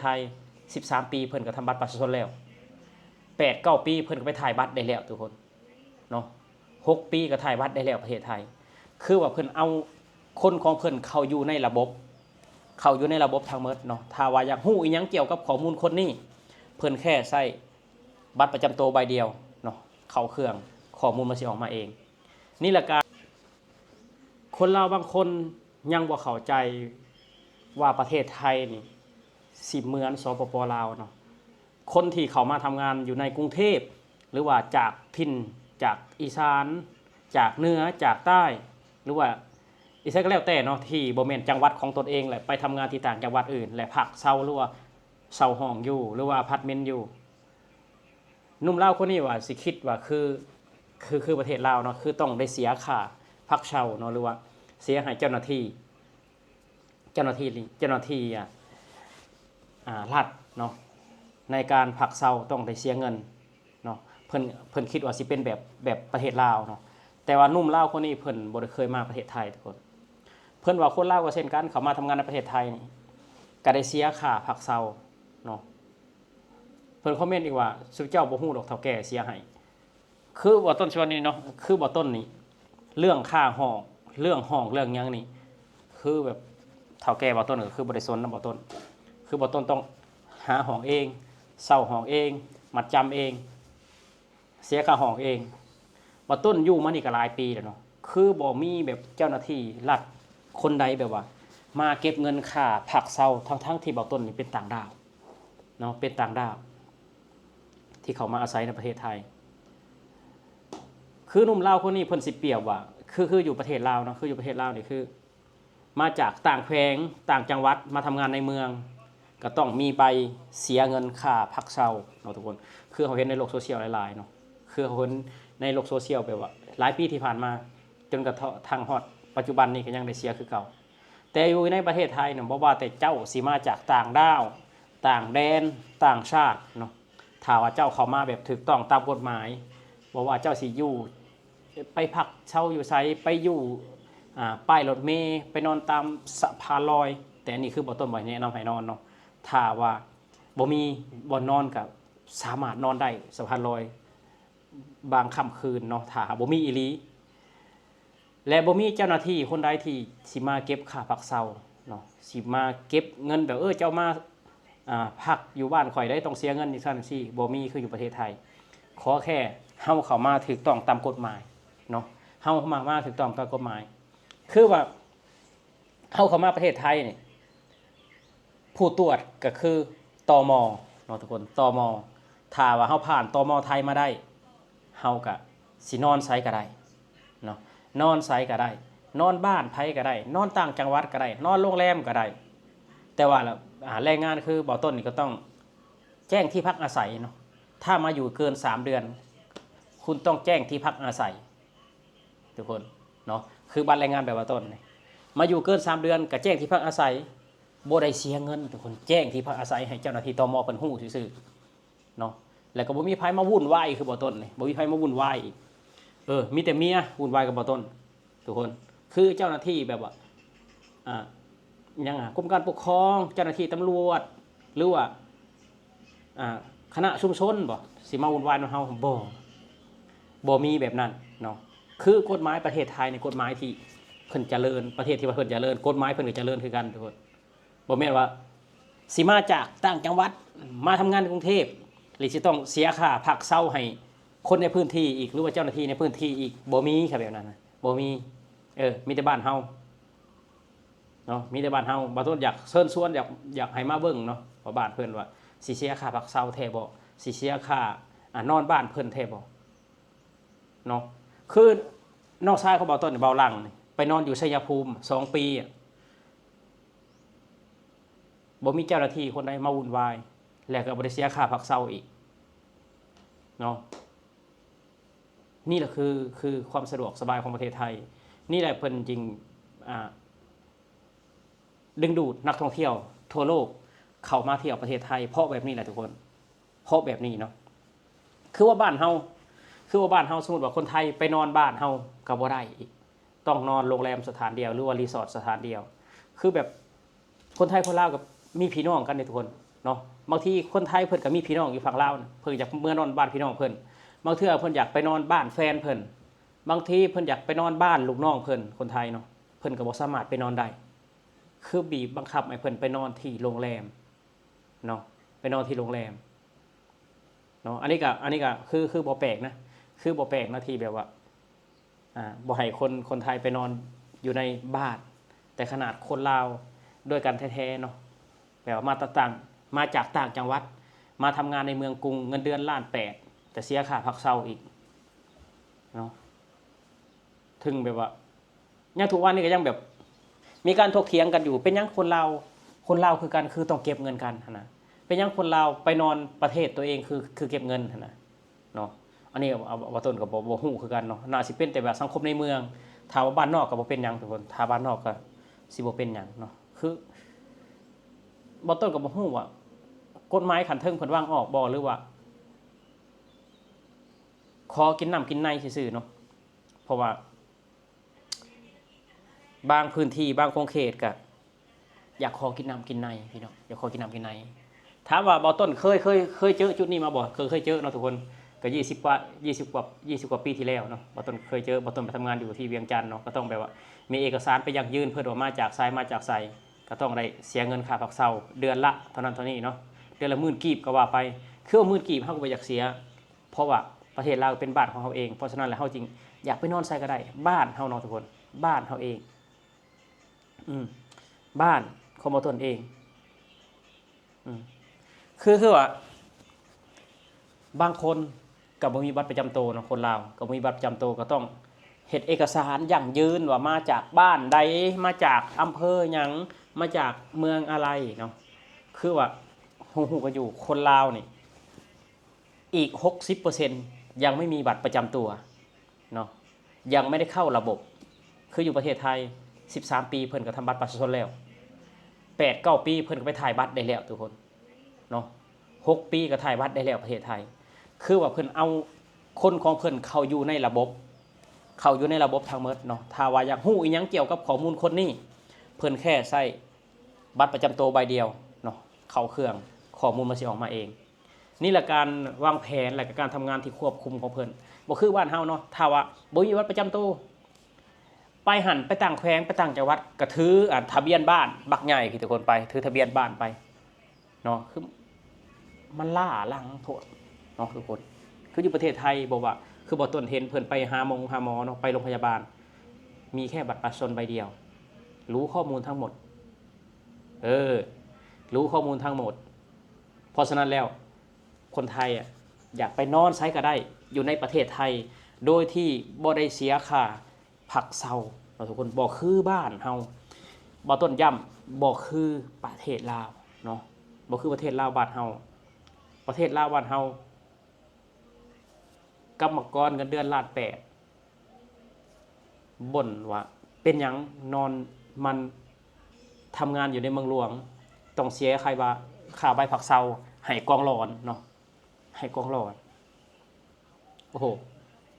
ໄທ ສິບສາມປີເພິ່ນກໍທຳບັດປະຊາຊົນແລ້ວ ແປດເກົ້າປີເພິ່ນກໍໄປຖ່າຍບັດໄດ້ແລ້ວທຸກຄົນເນາະ ຫົກປີກໍຖ່າຍບັດໄດ້ແລ້ວປະເທດໄທ ຄືວ່າເພິ່ນເອົາຄົນຂອງເພິ່ນເຂົ້າຢູ່ໃນລະບົບ ເຂົ້າຢູ່ໃນລະບົບທັງໝົດເນາະ ຖ້າວ່າຢາກຮູ້ອີ່ຫຍັງກ່ຽວກັບຂໍ້ມູນຄົນນີ້ ເພິ່ນແຄ່ໃຊ້ບັດປະຈຳໂຕໃບດຽວເນາະ ເຂົ້າເຄື່ອງ ຂໍ້ມູນມັນຊິອອກມາເອງ ນີ້ລະກະ ຄົນລາວບາງຄົນຍັງບໍ່ເຂົ້າໃຈວ່າປະເທດໄທນີ້ຊິເໝືອນ ສປປ ລາວເນາະ ຄົນທີ່ເຂົ້າມາທຳງານຢູ່ໃນກຸງເທບ ຫຼືວ່າຈາກຖິ່ນ ຈາກອີສານ ຈາກເໜືອ ຈາກໃຕ້ ຫຼືວ່າອີ່ໃສກໍແລ້ວແຕ່ເນາະ ທີ່ບໍ່ແມ່ນຈັງຫວັດຂອງຕົນເອງ ແລະ ໄປທຳງານທີ່ຕ່າງຈັງຫວັດອື່ນ ແລະ ພັກເຊົາ ຫຼືວ່າເຊົ່າຫ້ອງຢູ່ ຫຼືວ່າອາພາດເມັນຢູ່ ໜຸ່ມລາວຄົນນີ້ວ່າຊິຄິດວ່າຄື ຄື ຄືປະເທດລາວເນາະ ຄືຕ້ອງໄດ້ເສຍຄ່າພັກເຊົ່າເນາະ ຫຼືວ່າເສຍໃຫ້ເຈົ້າໜ້າທີ່ ເຈົ້າໜ້າທີ່ ເຈົ້າໜ້າທີ່ ອາ ອາ ລັດເນາະ ໃນການພັກເຊົາຕ້ອງໄດ້ເສຍເງິນເນາະ ເພິ່ນ ເພິ່ນຄິດວ່າຊິເປັນແບບ ແບບປະເທດລາວເນາະ ແຕ່ວ່າໜຸ່ມລາວຄົນນີ້ເພິ່ນບໍ່ໄດ້ເຄີຍມາປະເທດໄທທຸກຄົນ ເພິ່ນວ່າຄົນລາວກໍເຊັ່ນກັນ ເຂົ້າມາທຳງານໃນປະເທດໄທນີ້ ກໍໄດ້ເສຍຄ່າພັກເຊົາເນາະ ເພິ່ນຄອມເມັນອີກວ່າ ຊຸມເຈົ້າບໍ່ຮູ້ດອກ ເຖົ້າແກ່ເສຍໃຫ້ ຄືບໍ່ຕົ້ນ ສ່ວນນີ້ເນາະ ຄືບໍ່ຕົ້ນນີ້ ເລື່ອງຄ່າຫ້ອງ ເລື່ອງຫ້ອງ ເລື່ອງຫຍັງນີ້ ຄືແບບເຖົ້າແກ່ບໍ່ຕົ້ນກໍຄືບໍ່ໄດ້ສົນນຳບໍ່ຕົ້ນ ຄືບໍ່ຕົ້ນຕ້ອງຫາຫ້ອງເອງ ເຊົ່າຫ້ອງເອງ ມັດຈຳເອງ ເສຍຄ່າຫ້ອງເອງ ບໍ່ຕົ້ນຢູ່ມານີ້ກໍຫຼາຍປີແລ້ວເນາະ ຄືບໍ່ມີແບບເຈົ້າໜ້າທີ່ລັດຄົນໃດແບບວ່າມາເກັບເງິນຄ່າພັກເຊົາ ທັງໆທີ່ບໍ່ຕົ້ນນີ້ເປັນຕ່າງດ້າວເນາະ ເປັນຕ່າງດ້າວ ທີ່ເຂົ້າມາອາໄສໃນປະເທດໄທ ຄືໜຸ່ມລາວຄົນນີ້ເພິ່ນຊິປຽບວ່າ ຄື ຄືຢູ່ປະເທດລາວເນາະ ຄືຢູ່ປະເທດລາວນີ້ຄື ມາຈາກຕ່າງແຂວງ ຕ່າງຈັງຫວັດ ມາທຳງານໃນເມືອງ ກໍຕ້ອງມີໃບເສຍເງິນຄ່າພັກເຊົາເນາະທຸກຄົນ ຄືເຮົາເຫັນໃນໂລກໂຊຊຽວຫຼາຍໆເນາະ ຄືເຮົາເຫັນໃນໂລກໂຊຊຽວແບບວ່າຫຼາຍປີທີ່ຜ່ານມາ ຈົນກະທັ່ງຮອດປັດຈຸບັນນີ້ກໍຍັງໄດ້ເສຍຄືເກົ່າ ແຕ່ຢູ່ໃນປະເທດໄທເນາະ ບໍ່ວ່າແຕ່ເຈົ້າຊິມາຈາກຕ່າງດ້າວ ຕ່າງແດນ ຕ່າງຊາດເນາະ ຖ້າວ່າເຈົ້າເຂົ້າມາແບບຖືກຕ້ອງຕາມກົດໝາຍ ບໍ່ວ່າເຈົ້າຊິຢູ່ ໄປພັກເຊົາຢູ່ໃສ ໄປຢູ່ ອາ ປ້າຍລົດເມ ໄປນອນຕາມສະພານລອຍ ແຕ່ອັນນີ້ຄືບໍ່ຕົ້ນບໍ່ແນະນຳໃຫ້ນອນເນາະ ຖ້າວ່າບໍ່ມີບ່ອນນອນກໍສາມາດນອນໄດ້ສະພານລອຍ ບາງຄ່ຳຄືນເນາະ ຖ້າຫາກບໍ່ມີອີ່ຫຼີ ແລະ ບໍ່ມີເຈົ້າໜ້າທີ່ຄົນໃດທີ່ຊິມາເກັບຄ່າພັກເຊົາເນາະ ຊິມາເກັບເງິນແບບ ເອີ ເຈົ້າມາ ອາ ພັກຢູ່ບ້ານຂ້ອຍໄດ້ ຕ້ອງເສຍເງິນຈັ່ງຊັ້ນຈັ່ງຊີ້ ບໍ່ມີຄືຢູ່ປະເທດໄທ ຂໍແຄ່ເຮົາເຂົ້າມາຖືກຕ້ອງຕາມກົດໝາຍເນາະ ເຮົາມາ ມາຖືກຕ້ອງຕາມກົດໝາຍ ຄືວ່າ ເຮົາເຂົ້າມາປະເທດໄທນີ້ ຜູ້ຕວດກໍຄື ຕມ ເນາະທຸກຄົນ ຕມ ຖ້າວ່າເຮົາຜ່ານ ຕມ ໄທມາໄດ້ ເຮົາກະຊິນອນໃສກໍໄດ້ເນາະ ນອນໃສກໍໄດ້ ນອນບ້ານໃຜກໍໄດ້ ນອນຕ່າງຈັງຫວັດກໍໄດ້ ນອນໂຮງແຮມກໍໄດ້ ແຕ່ວ່າ ອາ ແຮງງານຄືບໍ່ຕົ້ນນີ້ກໍຕ້ອງແຈ້ງທີ່ພັກອາໄສເນາະ ຖ້າມາຢູ່ເກີນສາມເດືອນ ຄຸນຕ້ອງແຈ້ງທີ່ພັກອາໄສ ທຸກຄົນເນາະ ຄືບັດແຮງງານແບບວ່າຕົ້ນນີ້ ມາຢູ່ເກີນສາມເດືອນກໍແຈ້ງທີ່ພັກອາໄສ ບໍ່ໄດ້ເສຍເງິນທຸກຄົນ ແຈ້ງທີ່ພັກອາໄສໃຫ້ເຈົ້າໜ້າທີ່ ຕມ ເພິ່ນຮູ້ຊື່ໆເນາະ ແລ້ວກໍບໍ່ມີໃຜມາວຸ່ນວາຍຄືບໍ່ຕົ້ນນີ້ ບໍ່ມີໃຜມາວຸ່ນວາຍອີກ ເອີ ມີແຕ່ເມຍວຸ່ນວາຍກັບບໍ່ຕົ້ນ ທຸກຄົນ ຄືເຈົ້າໜ້າທີ່ແບບວ່າ ອ່າ ຫຍັງ ອາ ກົມການປົກຄອງ ເຈົ້າໜ້າທີ່ຕຳຫຼວດ ຫຼືວ່າ ອ່າ ຄະນະຊຸມຊົນບໍ ຊິມາວຸ່ນວາຍນຳເຮົາ? ບໍ່ ບໍ່ມີແບບນັ້ນເນາະ. ຄືກົດໝາຍປະເທດໄທນີ້ ກົດໝາຍທີ່ເພິ່ນຈະເລີນ ປະເທດທີ່ວ່າເພິ່ນຈະເລີນ ກົດໝາຍເພິ່ນກໍຈະເລີນຄືກັນທຸກຄົນ. ບໍ່ແມ່ນວ່າຊິມາຈາກຕ່າງຈັງຫວັດ ມາທຳງານໃນກຸງເທບ ຫຼືຊິຕ້ອງເສຍຄ່າພັກເຊົາໃຫ້ຄົນໃນພື້ນທີ່ອີກ ຫຼືວ່າເຈົ້າໜ້າທີ່ໃນພື້ນທີ່ອີກ ບໍ່ມີຄ່ະແບບນັ້ນນະ ບໍ່ມີ. ເອີ ມີແຕ່ບ້ານເຮົາ ເນາະ ມີແຕ່ບ້ານເຮົາ. ບ່າວຕົ້ນຢາກເຊີນຊວນ ຢາກ ຢາກໃຫ້ມາເບິ່ງເນາະ ວ່າບ້ານເພິ່ນວ່າຊິເສຍຄ່າພັກເຊົາແທ້ບໍ່ ຊິເສຍຄ່າ ອາ ນອນບ້ານເພິ່ນແທ້ບໍ່ເນາະ. ຄືນ້ອງຊາຍຂອງບ່າວຕົ້ນ ບ່າວຫຼັງນີ້ ໄປນອນຢູ່ໄຊຍະພູມສອງປີ ບໍ່ມີເຈົ້າໜ້າທີ່ຄົນໃດມາວຸ່ນວາຍ ແລະກໍບໍ່ໄດ້ເສຍຄ່າພັກເຊົາອີກເນາະ. ນີ້ແຫຼະຄື ຄືຄວາມສະດວກສະບາຍຂອງປະເທດໄທ. ນີ້ແຫຼະເພິ່ນຈຶ່ງ ອ່າ ດຶງດູດນັກທ່ອງທ່ຽວທົ່ວໂລກເຂົ້າມາທ່ຽວປະເທດໄທ ເພາະແບບນີ້ແຫຼະທຸກຄົນ ເພາະແບບນີ້ເນາະ. ຄືວ່າບ້ານເຮົາ ຄືວ່າບ້ານເຮົາ ສົມມຸດວ່າຄົນໄທໄປນອນບ້ານເຮົາກໍບໍ່ໄດ້ອີກ ຕ້ອງນອນໂຮງແຮມສະຖານດຽວ ຫຼືວ່າຣີສອດສະຖານດຽວ. ຄືແບບຄົນໄທຄົນລາວກໍມີພີ່ນ້ອງກັນເດ້ທຸກຄົນ ເນາະ. ບາງທີຄົນໄທເພິ່ນກໍມີພີ່ນ້ອງຢູ່ຝັ່ງລາວນະ ເພິ່ນຢາກເມືອນອນບ້ານພີ່ນ້ອງເພິ່ນ, ບາງເທື່ອເພິ່ນຢາກໄປນອນບ້ານແຟນເພິ່ນ, ບາງທີເພິ່ນຢາກໄປນອນບ້ານລູກນ້ອງເພິ່ນ. ຄົນໄທເນາະ ເພິ່ນກໍບໍ່ສາມາດໄປນອນໄດ້ ຄືບີບບັງຄັບໃຫ້ເພິ່ນໄປນອນທີ່ໂຮງແຮມເນາະ ໄປນອນທີ່ໂຮງແຮມເນາະ. ອັນນີ້ກໍ ອັນນີ້ກໍຄື ຄືບໍ່ແປກນະ ຄືບໍ່ແປກນະ ທີ່ແບບວ່າ ອ່າ ບໍ່ໃຫ້ຄົນ ຄົນໄທໄປນອນຢູ່ໃນບ້ານ, ແຕ່ຂະໜາດຄົນລາວດ້ວຍກັນແທ້ໆເນາະ ແບບວ່າມາແຕ່ຕ່າງ ມາຈາກຕ່າງຈັງຫວັດ ມາທຳງານໃນເມືອງກຸງ ເງິນເດືອນລ້ານແປດ ແຕ່ເສຍຄ່າພັກເຊົາອີກເນາະ. ເຖິງແບບວ່າ ຍັງທຸກວັນນີ້ກໍຍັງແບບມີການຖົກຖຽງກັນຢູ່ ເປັນຫຍັງຄົນລາວ ຄົນລາວຄືກັນ ຄືຕ້ອງເກັບເງິນກັນຫັ້ນນະ? ເປັນຫຍັງຄົນລາວໄປນອນປະເທດຕົວເອງ ຄື ຄືເກັບເງິນຫັ້ນນະ ເນາະ. ອັນນີ້ ເອົາ ເອົາ ເອົາ ບ່າວຕົ້ນກໍບໍ່ ບໍ່ຮູ້ຄືກັນເນາະ, ໜ້າຊິເປັນແຕ່ວ່າສັງຄົມໃນເມືອງ. ຖ້າວ່າບ້ານນອກກໍບໍ່ເປັນຫຍັງທຸກຄົນ, ຖ້າບ້ານນอกກໍຊິບໍ່ເປັນຫຍັງເນາະ. ຄືບ່າວຕົ້ນກໍບໍ່ຮູ້ວ່າກົດໝາຍຂັ້ນເທິງເພິ່ນວາງອອກບໍ່ ຫຼືວ່າຂໍກິນນ້ຳກິນໃນຊື່ໆເນາະ, ເພາະວ່າ ບາງພື້ນທີ່ ບາງຂົງເຂດກະຢາກຂໍກິນນ້ຳກິນໃນພີ່ນ້ອງ, ຢາກຂໍກິນນ້ຳກິນໃນ. ຖາມວ່າບ່າວຕົ້ນເຄີຍ ເຄີຍ ເຄີຍເຈີຈຸດນີ້ມາບໍ່? ເຄີຍ ເຄີຍເຈີເນາະທຸກຄົນ, ກະ ຊາວ ກວ່າ ຊາວ ຊາວກວ່າປີທີ່ແລ້ວເນາະ, ບ່າວຕົ້ນເຄີຍເຈີ. ບ່າວຕົ້ນໄປທຳງານຢູ່ທີ່ວຽງຈັນເນາະ, ກະຕ້ອງແບບວ່າມີເອກະສານໄປຢັ້ງຢືນເພິ່ນວ່າມາຈາກໃສ ມາຈາກໃສ, ກະຕ້ອງໄດ້ເສຍເງິນຄ່າພັກເຊົາເດືອນລະເທົ່ານັ້ນເທົ່ານີ້ເນາະ, ເດືອນລະໝື່ນກີບກໍວ່າໄປ. ຄືວ່າໝື່ນກີບເຮົາກໍບໍ່ຢາກເສຍ ເພາະວ່າປະເທດລາວເປັນບ້ານຂອງເຮົາເອງ, ເພາະສະນັ້ນແລ້ວເຮົາຈຶ່ງຢາກໄປນອນໃສກໍໄດ້, ບ້ານເຮົາເນາະທຸກຄົນ, ບ້ານເຮົາເອງ, ອືມ ບ້ານຂອງຕົນເອງ. ອືມ ຄື ຄືວ່າບາງຄົນກໍບໍ່ມີບັດປະຈຳໂຕເນາະ, ຄົນລາວກໍບໍ່ມີບັດປະຈຳໂຕ, ກໍຕ້ອງເຮັດເອກະສານຢັ້ງຢືນວ່າມາຈາກບ້ານໃດ, ມາຈາກອຳເພີຫຍັງ, ມາຈາກເມືອງອະໄລເນາະ. ຄືວ່າຮູ້ ຮູ້ກັນຢູ່ ຄົນລາວນີ້ ອີກຫົກສິບເປີເຊັນຍັງໄມ່ມີບັດປະຈຳຕົວເນາະ, ຍັງໄມ່ໄດ້ເຂົ້າລະບົບ. ຄືຢູ່ປະເທດໄທ ສິບສາມປີເພິ່ນກໍທຳບັດປະຊາຊົນແລ້ວ, ແປດເກົ້າປີເພິ່ນກໍໄປຖ່າຍບັດໄດ້ແລ້ວທຸກຄົນເນາະ, ຫົກປີກໍຖ່າຍບັດໄດ້ແລ້ວປະເທດໄທ. ຄືວ່າເພິ່ນເອົາຄົນຂອງເພິ່ນເຂົ້າຢູ່ໃນລະບົບ, ເຂົ້າຢູ່ໃນລະບົບທັງໝົດເນາະ. ຖ້າວ່າຢາກຮູ້ອີ່ຫຍັງກ່ຽວກັບຂໍ້ມູນຄົນນີ້ ເພິ່ນແຄ່ໃຊ້ ບັດປະຈຳໂຕໃບດຽວເນາະ, ເຂົ້າເຄື່ອງ ຂໍ້ມູນມັນຊິອອກມາເອງ. ນີ້ແຫຼະການວາງແຜນ ແລະ ກະການທຳງານທີ່ຄວບຄຸມຂອງເພິ່ນ. ບໍ່ຄືບ້ານເຮົາເນາະ, ຖ້າວ່າບໍ່ມີບັດປະຈຳໂຕ ໄປຫັ້ນ ໄປຕ່າງແຂວງ ໄປຕ່າງຈັງຫວັດ ກະຖື ອາ ທະບຽນບ້ານບັກໃຫຍ່ ທຸກຄົນ, ໄປຖືທະບຽນບ້ານໄປເນາະ. ຄືມັນລ້າຫຼັງໂພດເນາະທຸກຄົນ. ຄືຢູ່ປະເທດໄທ ບໍ່ວ່າ ຄືບ່າວຕົ້ນເຫັນເພິ່ນໄປຫາໝົງຫາໝໍເນາະ, ໄປໂຮງພະຍາບານ ມີແຄ່ບັດປະຊາຊົນໃບດຽວ ຮູ້ຂໍ້ມູນທັງໝົດ. ເອີ ຮູ້ຂໍ້ມູນທັງໝົດ. ເພາະສະນັ້ນແລ້ວ ຄົນໄທອະ ຢາກໄປນອນໃສກໍໄດ້ ຢູ່ໃນປະເທດໄທ ໂດຍທີ່ບໍ່ໄດ້ເສຍຄ່າພັກເຊົາເນາະທຸກຄົນ, ບໍ່ຄືບ້ານເຮົາ. ບ່າວຕົ້ນຢ້ຳ ບໍ່ຄືປະເທດລາວເນາະ, ບໍ່ຄືປະເທດລາວບ້ານເຮົາ. ປະເທດລາວບ້ານເຮົາ ກຳມະກອນເງິນເດືອນລ້ານແປດ ບ່ອນວ່າເປັນຫຍັງນອນມັນທຳງານຢູ່ໃນເມືອງຫຼວງ ຕ້ອງເສຍຄ່າວ່າ ຄ່າໃບພັກເຊົາໃຫ້ກອງຫຼອນເນາະ, ໃຫ້ກອງຫຼອນ. ໂອ້ໂຫ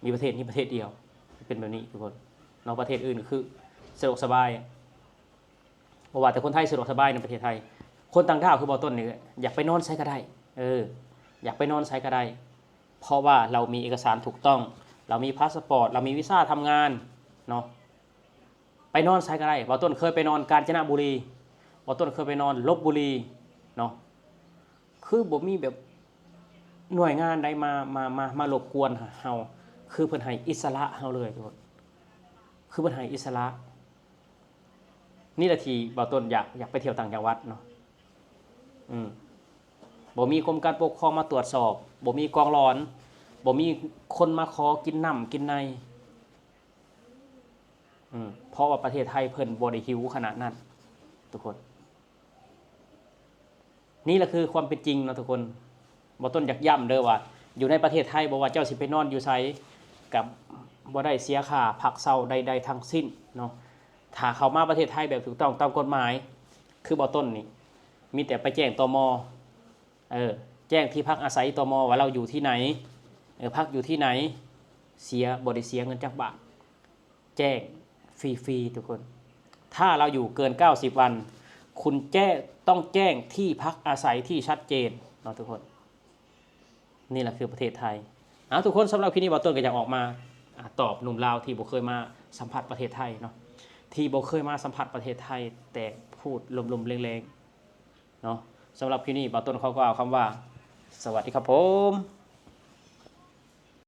ມີປະເທດນີ້ປະເທດດຽວເປັນແບບນີ້ທຸກຄົນເນາະ. ປະເທດອື່ນຄືສະດວກສະບາຍ, ບໍ່ວ່າແຕ່ຄົນໄທສະດວກສະບາຍໃນປະເທດໄທ, ຄົນຕ່າງດ້າວຄືບ່າວຕົ້ນນີ້ ຢາກໄປນອນໃສກໍໄດ້, ເອີ ຢາກໄປນອນໃສກໍໄດ້. ເພາະວ່າລາວມີເອກະສານຖືກຕ້ອງ, ລາວມີພາສະປອດ, ລາວມີວີຊາທຳງານເນາະ, ໄປນອນໃສກໍໄດ້. ບ່າວຕົ້ນເຄີຍໄປນອນການຈະນະບູລີ, ບ່າວຕົ້ນເຄີຍໄປນອນລົບບູລີເນາະ, ຄືບໍ່ມີແບບໜ່ວຍງານໃດມາ ມາ ມາ ມາລົບກວນເຮົາ, ຄືເພິ່ນໃຫ້ອິດສະຫຼະເຮົາເລີຍທຸກຄົນ, ຄືເພິ່ນໃຫ້ອິດສະຫຼະ. ນີ້ແຫຼະທີ່ບ່າວຕົ້ນຢາກ ຢາກໄປທ່ຽວຕ່າງຈັງຫວັດເນາະ. ອືມ ບໍ່ມີກົມການປົກຄອງມາຕວດສອບ, ບໍ່ມີກອງຫຼອນ, ບໍ່ມີຄົນມາຂໍກິນນ້ຳກິນໃນ. ອືມ ເພາະວ່າປະເທດໄທເພິ່ນບໍ່ໄດ້ຫິວຂະໜາດນັ້ນທຸກຄົນ. ນີ້ລະຄືຄວາມເປັນຈິງເນາະທຸກຄົນ. ບ່າວຕົ້ນຢາກຢ້ຳເດີວ່າ ຢູ່ໃນປະເທດໄທ ບໍ່ວ່າເຈົ້າຊິໄປນອນຢູ່ໃສ ກະບໍ່ໄດ້ເສຍຄ່າພັກເຊົາໃດໆທັງສິ້ນເນາະ. ຖ້າເຂົ້າມາປະເທດໄທແບບຖືກຕ້ອງຕາມກົດໝາຍ ຄືບ່າວຕົ້ນນີ້ ມີແຕ່ໄປແຈ້ງ ຕມ ເອີ ແຈ້ງທີ່ພັກອາໄສ ຕມ ວ່າລາວຢູ່ທີ່ໃດ ເອີ ພັກຢູ່ທີ່ໃດ, ເສຍ ບໍ່ໄດ້ເສຍເງິນຈັກບາດ. ແຈ້ງຟຣີໆທຸກຄົນ. ຖ້າລາວຢູ່ເກີນເກົ້າສິບວັນ ຄຸນແຈ້ງ ຕ ຕ້ອງແຈ້ງທີ່ພັກອາໄສທີ່ຊັດເຈນເນາະທຸກຄົນ. ນີ້ລະຄືປະເທດໄທ. ເອົາ ທຸກຄົນ, ສຳລັບຄລິບນີ້ ບ່າວຕົ້ນກໍຢາກອອກມາ ອາ ຕອບໜຸ່ມລາວທີ່ບໍ່ເຄີຍມາສຳຜັດປະເທດໄທເນາະ, ທີ່ບໍ່ເຄີຍມາສຳຜັດປະເທດໄທ ແຕ່ພູດລົມໆແລງໆເນາະ. ສຳລັບຄລິບນີ້ ບ່າວຕົ້ນຂໍກ່າວຄຳວ່າ ສະຫວັດດີຄັບຜົມ.